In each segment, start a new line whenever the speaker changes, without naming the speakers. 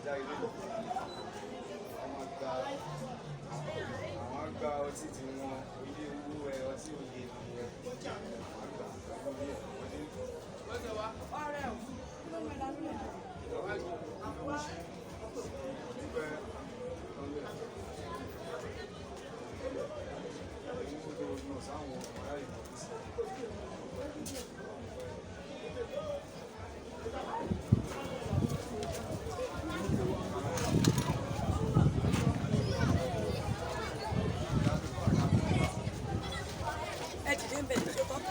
Jáde lónìí, àwọn gba àwọn gba ọtí tí wọn ilé owó ẹ ọtí òye ẹ àwọn gbà lórí ẹ wọlé. Dúpẹ́ lọ́lẹ̀ èyí tó tó náà sáwọn ará ìmọ̀ tó sì.
Ẹ dìde ń bẹ̀ tó tán.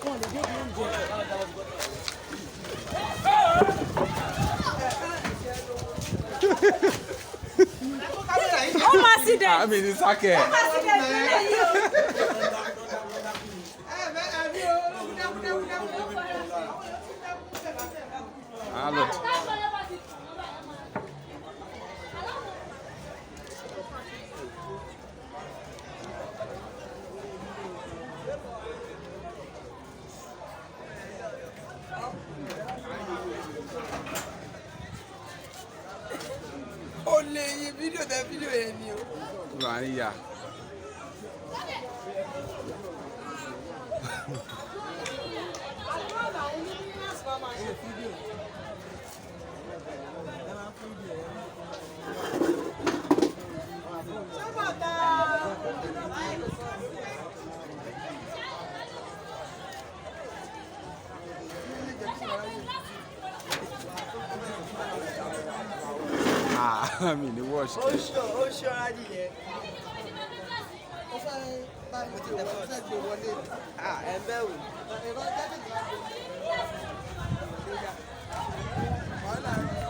Wọn lè dé bí oúnjẹ. Ó máa accident.
Àmì ní sákẹ̀.
Ó máa accident lélẹ́yìí o.
Alo.
Ó lè yí fídíò tẹ fídíò yẹn ni o.
Wà á yà. Ah, mi ní wash.
Ó ṣọ ó ṣọra nìyẹn.
Ó fẹ́ bá mi ti tẹ̀ fẹ́ gbé wọlé.
Ah, ẹ bẹ́ẹ̀ wò.
Ẹ̀rọ jáde ní wàá gbé. Wàhálà rẹ̀.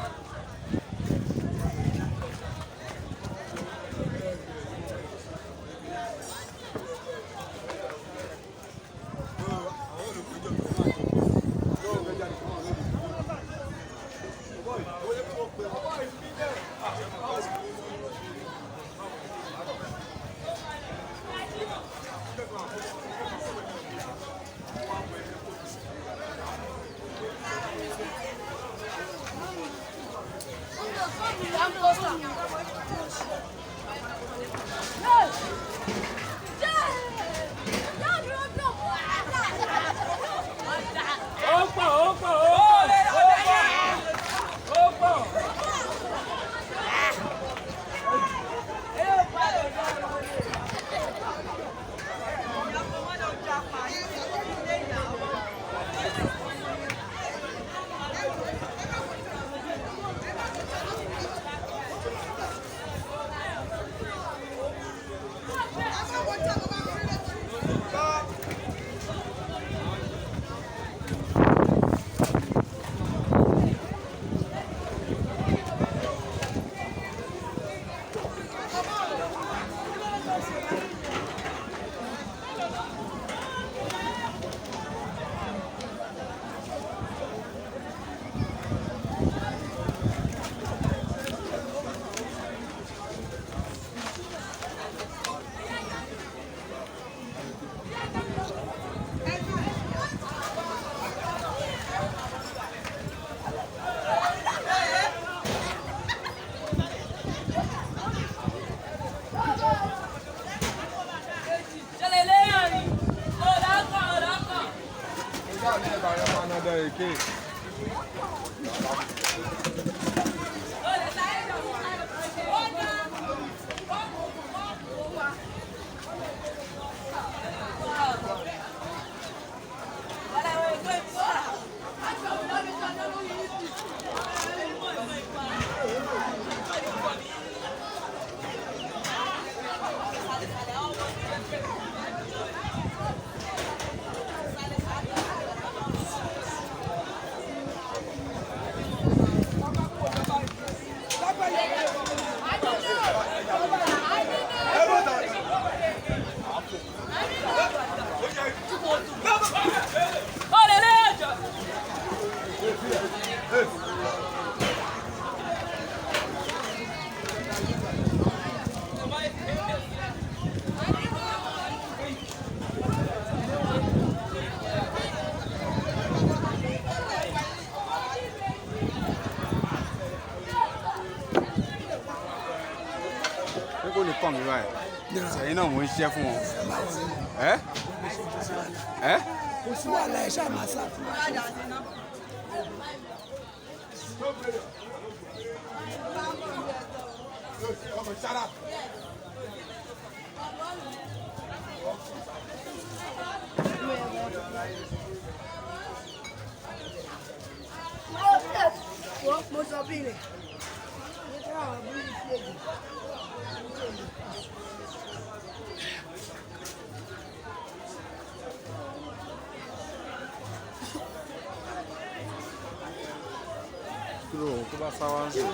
Ó pọ̀, ó pọ̀, ó pọ̀, ó pọ̀.
Ṣẹlẹ̀ léyàn ni. Ọ̀dà kan, ọ̀dà kan.
Nígbà tí ìbá rẹ̀ máa ná dẹ́rẹ̀ ké.
Ó lè léyàn jọ.
Ẹ
Kò ní kàn mí báyìí. Sẹ́yìn náà mò ń ṣiṣẹ́ fún wọn. Ẹ́ ẹ́
Kò sí wàhálà, ẹ ṣáà máa sá fún wa.
Mo sọ bí rẹ̀ nítorí àwọn bí ìfìlẹ̀jì.
Kúrò tó bá sá wá ń sìn.